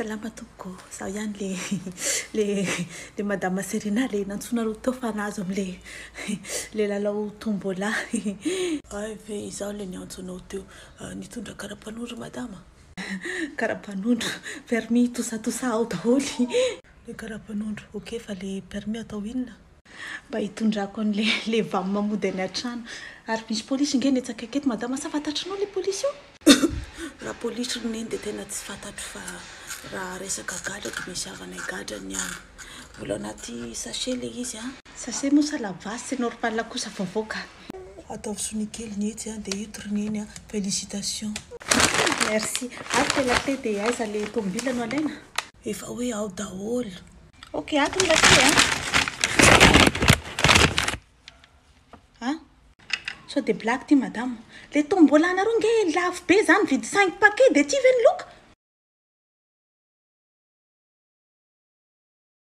Salama tompoko, zaho ihany le le le madame Serena le nantsoinareo teo fa nahazo amle le lalao tombola. Hay ve izaho le niantso anao teo. Nitondra karapanondro madama? Karapanondro, permis tosatosa ao daholo. Le karapanondro, ok fa le permis atao inona? Mba hitondrako an'le le vam mody any an-trano. Ary misy polisy nge ny etsy akaiky eto madama sa fantatrinao le polisy io? Raha polisy ry neny dia tena tsy fantatro fa raha resaka gadra dia misy havanay gadra ny any. Mbola anaty sachet le izy an. Sachet moa sa lavasy, c'est normal kosa vaovao ka. Ataovy sonia kely ny etsy an dia ito ry neny an. Félicitations. Merci. Ary le la clé dia aiza le tomobile no alaina? Efa hoe ao daholo. Ok, ato ny la clé an. An? Sao dia blague ty madama? Le tombola nareo nge lafo be zany mividy cinq paquets dia ty ve ny loka?